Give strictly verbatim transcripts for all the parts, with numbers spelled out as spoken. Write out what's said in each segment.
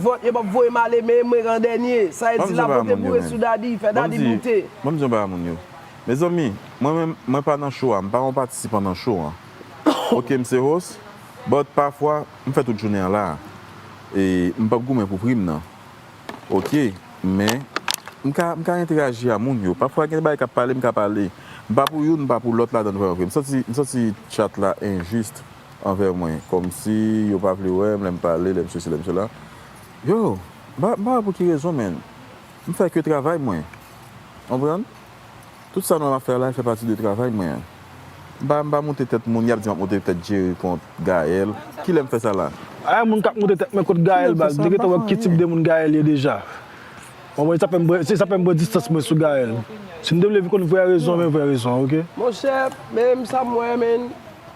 vant, yo p ap voye m ale, men mwen ran dènye. Sa vle di la pote boure sou Daddy, fè Daddy moute. Ban m di yon bagay a moun yo. Mezanmi, mwen menm, mwen pa nan show a, m pa yon patisipan nan show an. Oke, m se host, but pafwa, m fè tout jounen an la. E m p ap goumen pou pri m nan. Oke, men m ka, m ka entèyaji a moun yo. Pafwa gen bagay k ap pale, m ka pale. M pa pou youn, m pa pou lòt ladan l vrèman vre. M santi, m santi chat la enjis anvè mwen. Kòmsi yo pa vle wè m lè m pale, lè m sesi, lè m sela. Yo, m pa, m pa wè pou ki rezon, men m fè ke travay mwen. Konprann? Tout sa nou ap fè la, fè pati de travay mwen an. M pa, m pa moute tèt moun, y ap di m ap moute tèt Jerry kont Gaël. Kilè m fè sa la? Ay, moun k ap moute tèt mwen kont Gaël, baz, m te gentan wè ki tip de moun Gaël ye deja. Mwen, mwen, sa fè m pran, se sa fè m pran distans mwen sou Gaël. Si m te vle konn vrè rezon, men vrè rezon, oke? Monchè, men sa m wè, men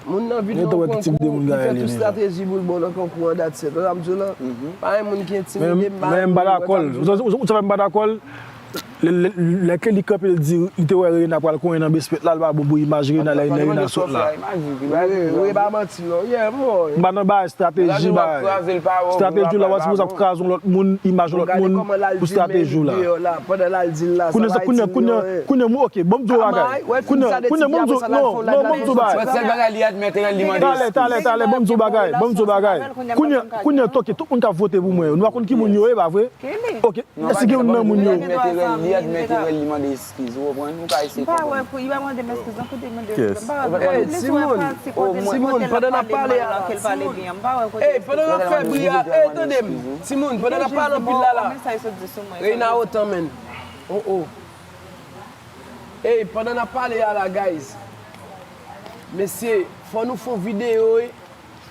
moun nan vin nan yon konkou, li fè tout estrateji pou l bon nan konkou an, that's it. Wè sa m di w lan? Pa gen moun ki entimide m, pa gen moun ki wè sa m di w lan. Ou sa fè m pa dakò l? Lè, lè, lè ke li kanpe, l di li te wè Rena pral konyen nan basement la, l pa bon pou imaj Rena, lè, lè Rena sot la. Wi, wi, pa manti non. Yeah, m wè. M pa nan bagay estrateji, bagay. Estrateji w la, w ap sipoze ap kraze yon lòt moun, imaj yon lòt moun, pou estrateji w la. Kounye, kounye, kounye, kounye, mwen, oke, ban m di w bagay. Kounye, kounye, ban m di w, non, non, ban m di w bagay. Talè, talè, talè, ban m di w bagay, ban m di w bagay. Kounye, kounye, oke, tout moun k ap vote pou mwen yo, nou pa konn ki moun yo ye, pa vre? Oke. Èske gen youn nan moun yo? Li admèt erè l, li mande eskiz, ou konprann? Ou ka eseye konprann. M pa wè pou, li pa mande m eskiz, non, kote mande eskiz. M pa wè pou, m pa wè pou, timoun, pandan n ap pale a la, timoun. Ey, pandan n ap fè bri a, ey, tande m. Timoun, pandan n ap pale anpil la la. Reyna otan, menn. Oh, oh. Ey, pandan n ap pale a la, guys. Mesye, fò nou fè yon videyo, wi,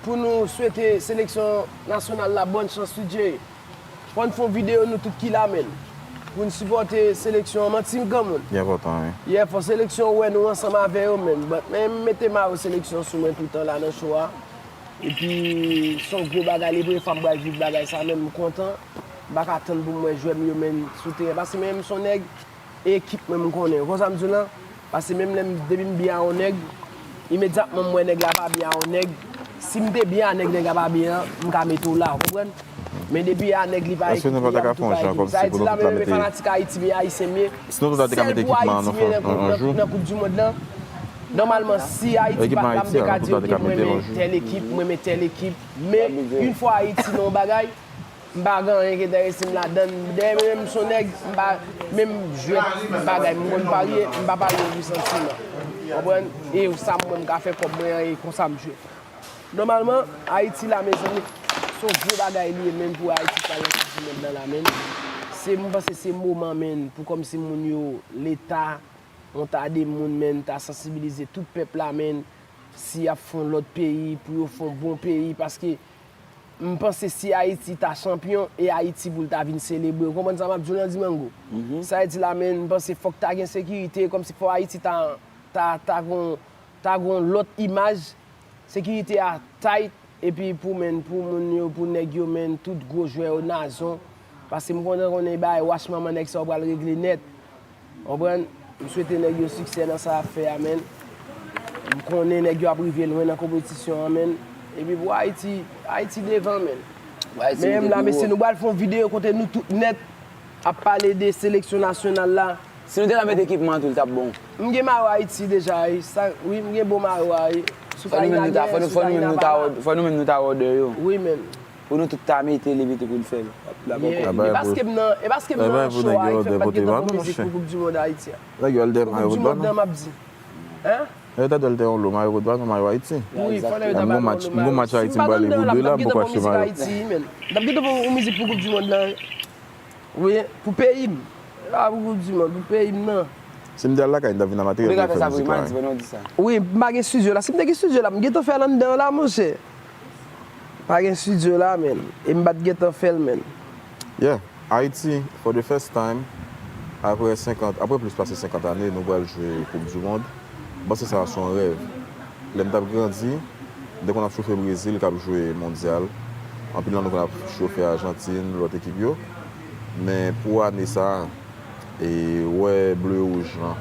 pou nou swete seleksyon nasyonal la bòn chans, wi, Jerry. Fò n fè yon videyo nou tout ki la, menn, pou n sipòte seleksyon an, manti m granmoun. Li enpòtan, wi. Yeah, fò seleksyon wè nou ansanm avè yo, menn. But men m mete mayo seleksyon sou mwen toutan la nan show a. Epi, se yon gwo bagay, li premye fwa m pral viv bagay sa, menn, m kontan. M pa ka tann pou m wè jwè m yo, menn, sou teren. Paske menm m se yon nèg, e ekip mwen m konnen. Ou konn sa m di w lan? Paske menm lè m, depi m byen a yon nèg, imedyatman m wè nèg la pa byen a yon nèg, si m te byen a nèg, nèg la pa byen an, m ka mete w la, ou konprann? Men depi a nèg li pa ekip li, y ap tou pa ekip. Sa vle di la, menm fanatik Ayiti, men Ayisyen m ye. Sèl pou Ayiti m ye nan, nan, nan Koup di Mond lan. Nòmalman, si Ayiti pa t la, m te ka di, oke, mwen men tèl ekip, mwen men tèl ekip. Men, yon fwa Ayiti nan yon bagay, m pa gen anyen ki enterese m ladan l. Dèyè, menm si yon nèg, m pa, menm jwèt bagay, m konn parye, m pa parye pou santiman. Konprann? E sa m wè m ka fè kòb mwen an, e konsa m jwe. Nòmalman, Ayiti la, mezanmi, se yon gwo bagay li ye, menm pou Ayiti pral nan Koup di Mond lan la, menm. Se, m panse se moman, menm, pou kòmsi moun yo, Leta, yon ta de moun, menm, ta sansibilize tout pèp la, menm, si y ap fè yon lòt peyi, pou yo fè yon bon peyi, paske m panse si Ayiti ta chanpyon, e Ayiti pou l ta vin selebre. Ou konprann sa m ap di w lan, Dimango? Sa vle di la, menm, m panse fòk ta gen sekirite, kòmsi fò Ayiti ta, ta, ta gon, ta gon lòt imaj, sekirite a tight, epi pou, menm, pou moun yo, pou nèg yo, menm, tout gwo jwè yo, Nazon. Paske m kontan konnen bagay wach manman nèg sa yo pral regle nèt. Konprann? M swete nèg yo siksè nan sa y ap fè a, menm. M konnen nèg yo ap rive lwen nan konpetisyon an, menm. Epi pou Ayiti, Ayiti devan, menm. Men m la, mesye, nou pral fè yon videyo kote nou tout nèt ap pale de seleksyon nasyonal la. Si nou te ka met ekipman an tou, l t ap bon. M gen mayo Ayiti deja, wi. Sa, wi, m gen bon mayo a, wi. Fò nou menm nou ta, fò nou, fò nou menm nou ta, fò nou menm nou ta òdè yo. Wi, menm. Pou nou tout ta mete li pito pou n fè l. Yeah. E paske m nan, e paske m nan show a, e fè m pa t gentan fè mizik pou Koup di Mond Ayiti a. Nèg yo al dèyè mayo foutbòl, non? Koup di Mond nan, m ap di. Hein? Yo ta dwe al dèyè yon lo mayo foutbòl, non, mayo Ayiti. Wi, fò nèg yo ta ba nou lo mayo. M gon match Ayiti m prale pou de la, m poko achte mayo. M t ap gentan fè yon mizik pou Koup di Mond lan. Wi, pou peyi m. E pa pou Koup di Mond, pou peyi m nan. Si m te al lakay, m t ap vin ak materyèl pou m fè mizik la, wi. Wi, m pa gen estidyo la. Si m te gen estidyo la, m gentan fè l anndan la, monchè. Pa gen estidyo la, menn. E m pa t gentan fè l, menn. Yeah, Ayiti, for the first time, apre senkant, apre plis pase senkant ane, nou pral jwe Koup di Mond. M panse sa a se yon rèv. Lè m t ap grandi, m te konn ap chofe Brezil k ap jwe mondyal. Anpil nan nou konn ap chofe Ajantin, lòt ekip yo. Men pou ane sa a, e wè ble wouj lan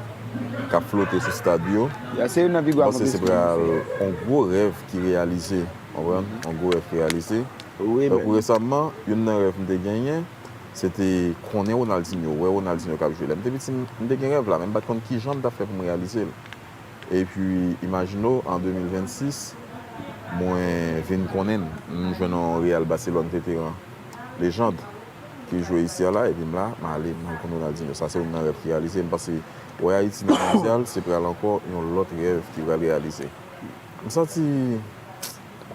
k ap flote sou stad yo, m panse se pral yon gwo rèv ki reyalize, konprann? Yon gwo rèv ki reyalize. Wi, Tankou men. Resamman, youn nan rèv m te genyen, se te konnen Ronaldinho, wè Ronaldinho k ap jwe. Lè m te piti, m, m te gen rèv la, men m pa t konn kijan m t ap fè pou m reyalize l. Epi, imajine w, an de mil vennsis, mwen vin konnen l. M jwenn yon Real Barcelone veteran, lejand, ki jwe isi a la, epi m la, m ale, m al konn Ronaldinho. Sa se youn nan rèv ki reyalize. M panse, wè Ayiti nan mondyal, se pral ankò yon lòt rèv ki pral reyalize. M santi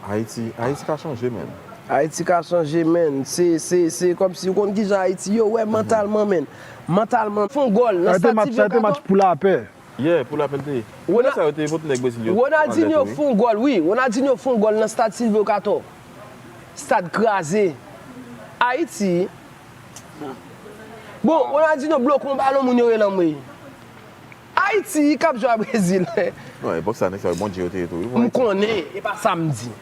Ayiti, Ayiti ka chanje, menn. Ayiti ka chanje, menn. Se, se, se kòmsi ou konn kijan Ayiti yo, wè, mantalman, menn. Mantalman, fon gòl nan Sa te stad match, sa te Silvio match Kato. Pou lapè. Yeah, pou lapè l te ye. Wè, Sa yo te vote nèg Brezil yo. Ronaldinho Al dèt, wi. fon gòl, wi. Ronaldinho fon gòl nan stad Silvio Kato. Stad kraze. Ayiti. Bon, Ronaldinho bloke yon balon, moun yo rele anmwey. Ayiti k ap jwe a Brezil. Non, epòk sa, nèg sa yo Bondye yo te ye tou, wi. M konnen, e pa sa m di.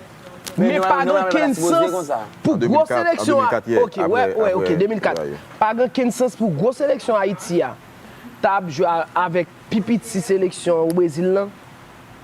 Men Men nou- pa nou- gen nou- okenn nou- sipoze sans konsa. pou An gwo de mil kat, an seleksyon de mil kat, yeah, Ok, wè, apre- wè, ok, apre- de mil kat. Pa gen okenn sans pou gwo seleksyon Ayiti a ta ap jwe a- avèk pi piti seleksyon Brezil lan.